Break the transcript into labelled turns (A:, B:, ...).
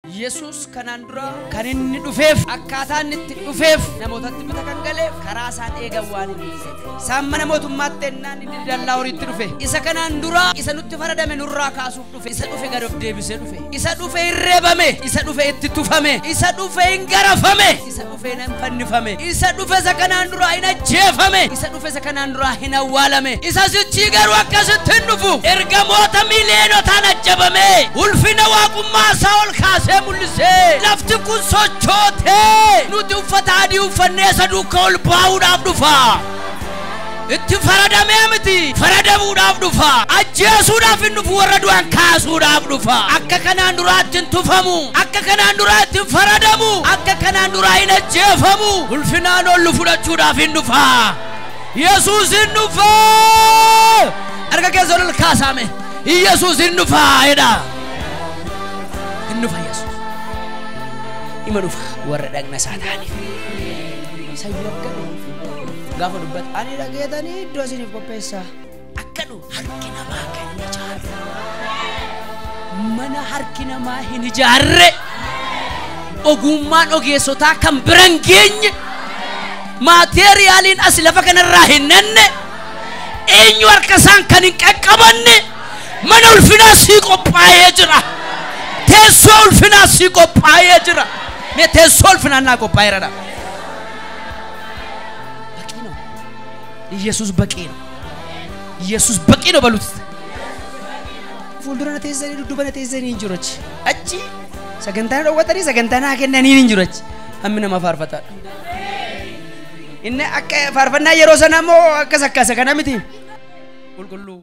A: Yesus kanaan dura kan inni dhufeef, akkaataa inni itti dhufeef, namootatti bita kan galeef, karaa isaan eegan waan inni dhiiseef. Isaan mana mootummaatti ennaan inni dallaa horiitti dhufe. Isa kanaan dura isa nutti faradame nurraa kaasuuf dhufe. Isa dhufe gad of deebisee dhufe. Isa dhufe hin reebame. Isa dhufe itti tufame. Isa dhufe hin garafame. Isa dhufe hin fannifame. Isa dhufe isa kanaan dura hin ajjeefame. Isa dhufe isa kanaan dura hin awwaalame. Isa sichii garuu akkasitti hin dhufu. Ergamoota miiliyonotaan ajjabame. Ulfina waaqummaa isaa ol kaasee mul'isee lafti kun sochootee nuti uffata adii uffannee isa duukaa ol baa'uudhaaf dhufa. Itti faradamee miti, faradamuudhaaf dhufa. Ajjeesuudhaaf hin dhufu, warra du'an kaasuudhaaf dhufa. Akka kanaan duraatti hin tufamu, akka kanaan duraatti hin faradamu, akka kanaan duraa hin ajjeefamu. Ulfinaan ol fudhachuudhaaf hin dhufa. Yesuus hin dhufa. Harka keessa ol kaasaame. Yesuus hin dhufa jedha. Hin dhufa Yesuus. Ima dhufa warra dhagna isaa ta'aniif. Sayyuu akka dhufu gaafa dubbatu ani dhageetanii iddoo isiniif qopheessaa. Akka dhufu harki namaa kan hin ijaarre. Mana harki namaa hin ijaarre. Ogummaan ogeessotaa kan bira hin geenye. Maateeriyaaliin as lafa kanarraa hin nanne. Eenyu harka isaan kan hin qaqqabanne. Mana ulfinaa sii qophaa'ee jira. Teessoo ulfinaa sii qophaa'ee jira. Mee teessoo ulfinaa naa qophaa'eera. በቂ ነው። ኢየሱስ በቂ ነው። ኢየሱስ በቂ ነው በሉት። Fuuldura na teessanii dudduuba na teessanii hin jiru achi. Achi sagantaa na dhowwatanii sagantaa naa kennanii hin jiru achi. Hammi nama faarfataadha. Inni akka faarfannaa yeroo sana immoo akkas akkasa kana miti. Qulqulluu.